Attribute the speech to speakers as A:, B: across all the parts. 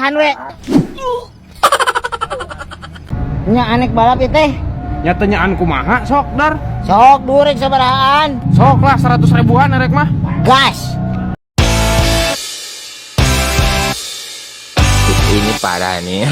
A: Paehan we. Nya anek balap ieu teh.
B: Nya teu nyaan kumaha sok dar.
A: Sok durek sabarahaan.
B: Sok lah 100 ribuan erek mah.
A: Gas.
C: Ini parah nih.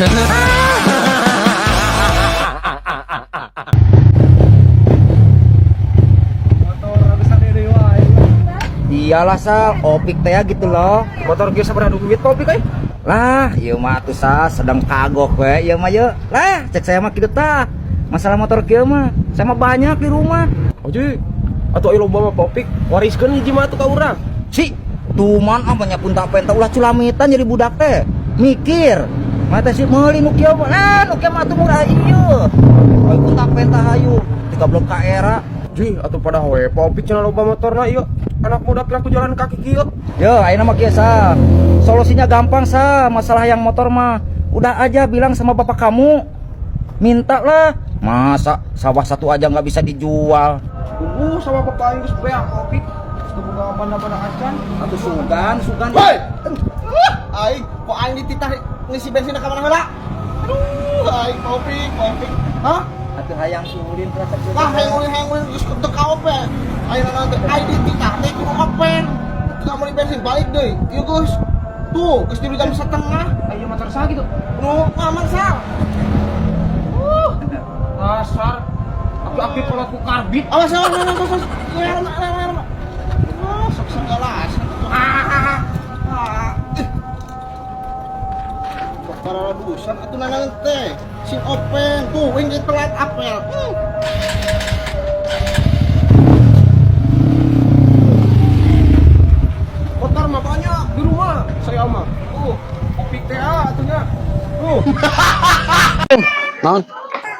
D: Iyalah Sal, Opik teh gitu loh.
B: Motor geus sabaraha duit Opik euy?
D: Lah, ieu mah atuh Sal, sedang kagok we ieu mah ye. Lah, cek saya mah kitu tah. Masalah motor kieu mah, saya mah banyak di rumah.
B: Oje, atuh aya loba mah Opik, wariskeun hiji mah atuh ka urang.
D: Si, tuman ah banyak pun tak penta ulah culamitan jadi budak teh. Mikir. Mata sih meuli nu kieu mah. Lah, nu kieu mah atuh murah ieu. Oi pun tak penta hayu, 13 ka era.
B: Ji, atuh pada we Opik cenah loba motorna ieu. Anak muda piraku jalan kaki kieu.
D: Yo, ayeuna mah kieu Sal. Solusinya gampang Sal, masalah yang motor mah. Udah aja bilang sama bapak kamu. Minta lah. Masa sawah satu aja nggak bisa dijual?
B: Tunggu sama bapak aing geus beak Opik. Geus teu boga banda-banda acan.
D: Atau sugan, sugan.
E: Woi. Aing, kok aing dititah ngisi bensin ka mana heula? Aduh, aing Taufik, Taufik. Hah?
D: Atuh hayang ulin perasaan sugan.
E: Lah hayang ulin geus teu kaope. Aing naon teh? Aing dititah teh kudu open. Teu meuli bensin balik deui. Ieu geus. Tuh, geus 3 jam setengah.
B: Ayo motor saha gitu.
E: Nu aman sal.
B: Dasar aki-aki kolot ku karbit.
E: Awas, awas, awas, awas, awas. Helm, helm, helm. Ah, sok segala. Ah, ah. Para radusan atuh nanang teh. Sing open tuh wing telat apel.
B: Motor mah banyak di rumah saya mah. Opik teh atuh nya.
E: Naon?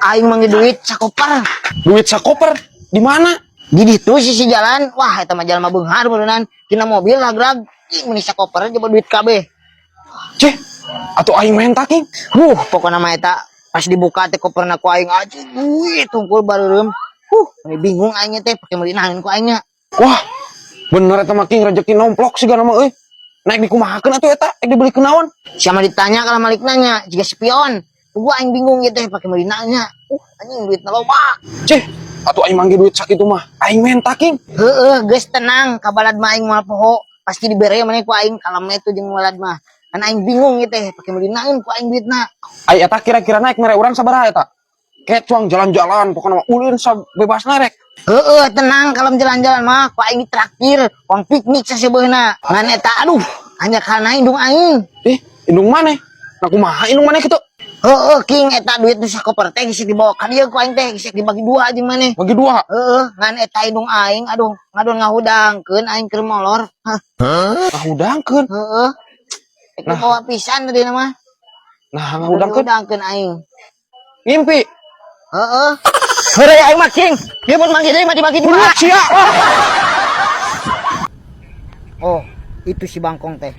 A: Aing manggil duit sakoper.
B: Duit sakoper di mana?
A: Di ditu sisi jalan, wah eta mah jalma beunghar beuneunan. Tina mobil lagrag, ih meuni sakoper coba duit kabeh.
B: Cih, atuh aing menta king.
A: Pokona mah eta pas dibuka teh koperna ku aing aja duit tungkul bareureum. Meuni bingung aing teh pake meuli naon ku aing nya.
B: Wah, bener eta mah king rezeki nomplok sigana mah euy. Naik dikumahakeun atuh eta, ek dibeli naon?
A: Siapa ditanya kalau malik nanya, jika spion. Gua aing bingung gitu teh pake meuli naon nya. Anjing duitna loba.
B: Cih, atuh aing manggil duit sakitu mah. Aing menta king.
A: Heeh, geus tenang, kabalad mah aing moal poho. Pasti dibere maneh ku aing kalem itu jeung walad mah. Kan aing bingung gitu teh pake meuli naon ku aing duitna.
B: Ai eta kira-kira naik mere urang sabaraha eta? Kecuang jalan-jalan pokona mah ulin sabebasna rek.
A: Heeh, tenang kalem jalan-jalan mah ku aing ditraktir, uang piknik saseubeuna. Ngan eta aduh, hanya karena indung aing.
B: Ih, indung maneh? Nah kumaha indung maneh kitu?
A: Heeh, king eta duit nu sakoper teh geus dibawa ka dieu ku aing teh geus dibagi dua jeung maneh.
B: Bagi dua.
A: Heeh, ngan eta indung aing aduh ngadon ngahudangkeun aing keur molor. Hah,
B: Ngahudangkeun.
A: heeh. Eta bawa pisan tadi mah.
B: Nah, ngahudangkeun.
A: Ngahudangkeun aing.
B: Ngimpi.
A: Heeh. Heureuy aing mah king. Ieu mun manggih deui mah dibagi dua.
B: Budak sia.
A: Oh, itu si Bangkong teh.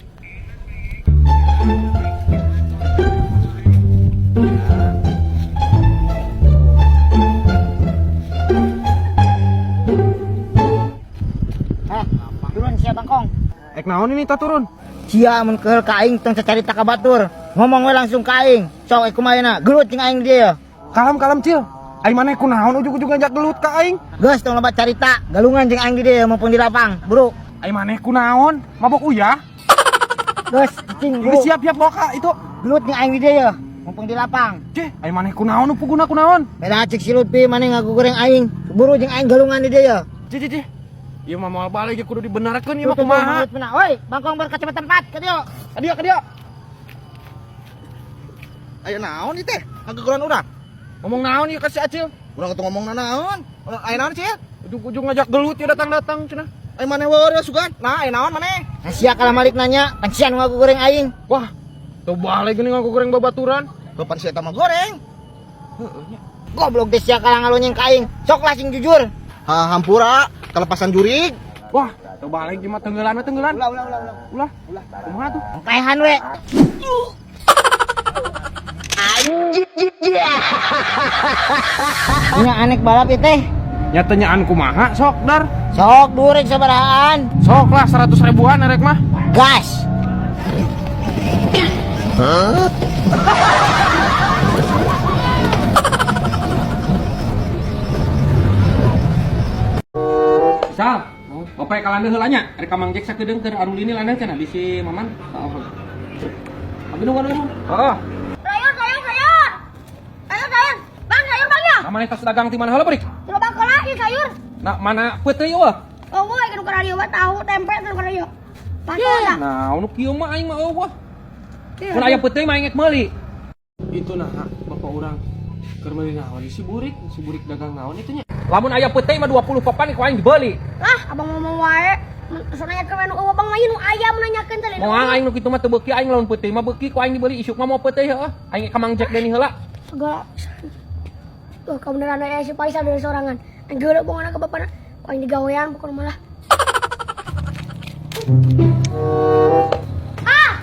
A: Turun sia Bangkong.
B: Ek naon ini ta turun?
A: Sia mun keul ka aing tong cacarita ka batur. Ngomong we langsung ka aing. Sok ek kumaha na? Gelut jeung aing dia.
B: Kalem-kalem cil. Aing maneh kunaon ujug-ujug ngajak gelut ka aing?
A: Geus tong loba carita, galungan jeung aing di dieu mumpung di lapang. Buru.
B: Aing maneh kunaon? Mabok uyah?
A: Geus cing
B: Geus
A: buru.
B: siap-siap bawa ka itu.
A: Gelut jeung aing di dieu mumpung di lapang.
B: Cih, aing maneh kunaon nu puguna kunaon?
A: Beda cek si Lutfi maneh ngagugoreng aing. Buru jeung aing galungan di dieu.
B: Cih, cih, cih. Ieu mah moal balik kudu dibenarkeun ieu mah
A: Tuh, tuh,
B: kumaha?
A: Lutfi na. Woi, Bangkong berkacamata tempat ka dieu.
B: Ka dieu, ka dieu.
E: Aya naon ieu teh? Ngagegoran urang.
B: Ngomong naon ieu ka si Acil?
E: Urang teu ngomong naon. Aya naon sih?
B: Ujug-ujug ngajak gelut ieu datang-datang cenah.
E: Aya maneh wae sugan. Nah, aya naon maneh?
A: Nah, sia kalah malik nanya, pan sia nu ngagugoreng aing.
B: Wah, tuh balik geuning ngaku goreng babaturan.
E: Kapan si eta mah goreng?
A: Goblok teh sia kalah ngalonyeng ka aing. Sok lah sing jujur.
E: Ha, hampura, kelepasan jurig.
B: Wah, tuh balik mah tenggelan we tenggelan.
A: Ulah ulah ulah ulah.
B: Ulah, ulah. Kumaha tuh?
A: Paehan we. Anjir. Nya anek balap ieu teh.
B: Nya teu nyaan kumaha sok dar.
A: Sok durek sabarahaan.
B: Sok lah 100 ribuan erek mah.
A: Gas.
B: Sal, bapak ka landeuh heula nya, rek ka Mang Jack sakedeung keur arulini landeuh cenah bisi Maman. Abi nunggu dulu. Heeh.
C: Sayur, sayur, sayur. Sayur, sayur. Bang, sayur bang ya.
B: Nah, mana tas dagang ti mana heula beurik?
C: Coba bang kola, ini sayur.
B: Nah, mana peuteuy eueuh?
C: Oh, gue ikan ukar mah tahu tempe kan ukar radio. Pakai lah.
B: Nah, nu kieu mah aing mah eueuh. Mun aya peuteuy mah aing ek meuli.
F: Itu nah bapak orang keur meuli naon si burik, si burik dagang naon itu nya.
B: Lamun aya peuteuy mah 20 papan ku aing dibeli.
C: Lah, abang ngomong wae. Soalnya keren nu abang mah nu ayam nanyakeun teh.
B: Moal aing nu kitu mah teu beuki aing lamun peuteuy mah beuki ku aing dibeli isuk mah mau peuteuy heueuh. Aing ka Mang Jack Deni heula.
C: Segala. Tuh, kebenaran aya si Faisal dari sorangan. Geuleuh bongona ke bapana. Ku aing digawean pokona malah. Ah,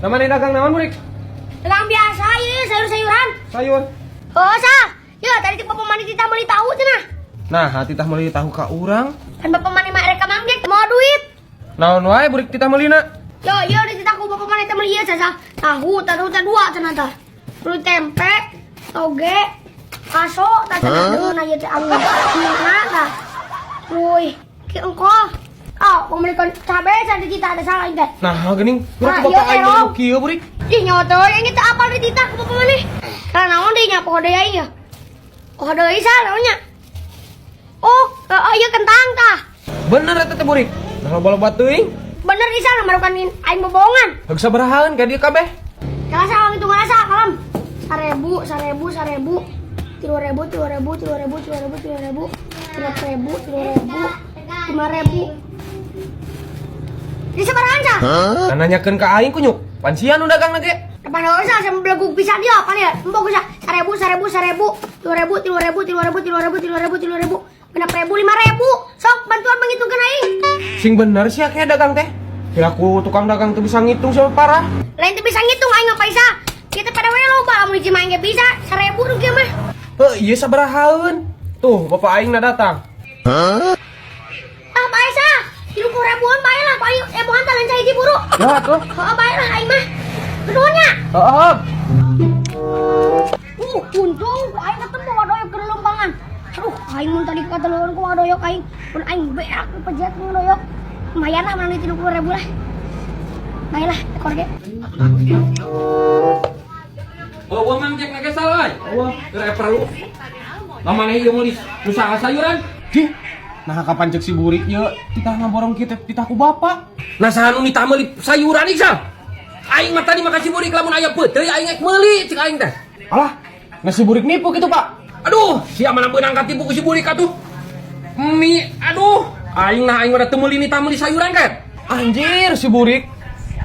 B: Nah, mana dagang naon burik?
C: dagang biasa ieu sayur-sayuran.
B: Sayur.
C: Oh, sah. Ya, tadi ti bapak mani titah meuli tahu cenah.
F: Nah, hati tah meuli tahu ka urang.
C: Kan bapak mani mah rek ka Mang Jack mau duit.
F: Naon wae burik titah meulina?
C: Yo, yo dititah ku bapak mana teh meuli ieu sasa. Tahu, tahu teh dua cenah tah. Beli tempe, toge, kaso tah cenah deungeun ieu teh anu. Nah, tah. Woi, ki engkoh. Ah, pembelikan cabe cenah dititah ada salah ieu teh.
F: Nah, geuning,
C: Nah,
F: urang ku
C: iya,
F: bapak aing
C: terong.
F: meuli kieu burik.
C: Ih, nyawa teh ini teh apal dititah ku bapak mana? Karena naon deui nya poho deui aing ya. Oh, deui sa naonnya? Oh, oh ieu kentang tah.
F: Bener eta teh burik. Nah, loba-loba teuing.
C: Bener isa marukan aing bobohongan.
F: Heug sabarahaan ka dieu kabeh?
C: Kalau saya hitung rasa kalem. 1000, 1000, 1000, 3000, 3000, 3000, 3000, 3000, 3000, 3000, 5000. Di sabarahan sah?
F: Nah, nanyakeun ka aing kunyuk. Pan sia nu dagang ge.
C: Depan usah saya belegug pisan dia apa ya? Empok usah 1000, 1000, 1000, 2000, 3000, 3000, 3000, 3000, 3000, 6000, 5000. Sok bantuan menghitungkan aing.
F: Sing bener sih kayak dagang teh. Kira ku tukang dagang tuh bisa ngitung siapa parah.
C: Lain tuh bisa ngitung aing apa bisa. Kita pada wae loba amun hiji mah aing ge bisa 1000 nu kieu mah.
F: Heuh, ieu sabarahaeun. Tuh, bapak aing na datang.
C: Ah, bae sah. 30 ribuan bae lah, bae ebohan tah lain hiji buru.
F: Ya tuh.
C: Heeh, bae lah aing mah. Keduanya.
F: Heeh.
C: Untung ku aing ketemu wadoyok ke lumpangan. Aduh, aing mun tadi kateluan ku wadoyok aing. Mun aing beak ku pejet ku wadoyok. Lumayan lah menang 30 ribu lah. Bae lah, ekor ge.
B: Eueuh Mang Jack na ge sal euy. Eueuh, keur aya perlu. Lah maneh ieu meuli nu saha sayuran?
F: Dih, nah kapan cek si burik ye titah ngaborong kieu teh titah ku bapak.
B: Nah saha nu nitah meuli sayuran ieu sal? Aing mah tadi mah ka si burik lamun aya peuteuy aing ek meuli cek aing teh.
F: Alah, nah si burik nipu gitu pak.
B: Aduh, sia mana beunang katipu ku si burik atuh. Mie, aduh, aing nah aing udah teu meuli nitah meuli sayuran kan.
F: Anjir si burik.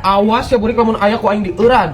F: Awas ya burik lamun aya ku aing dieuran.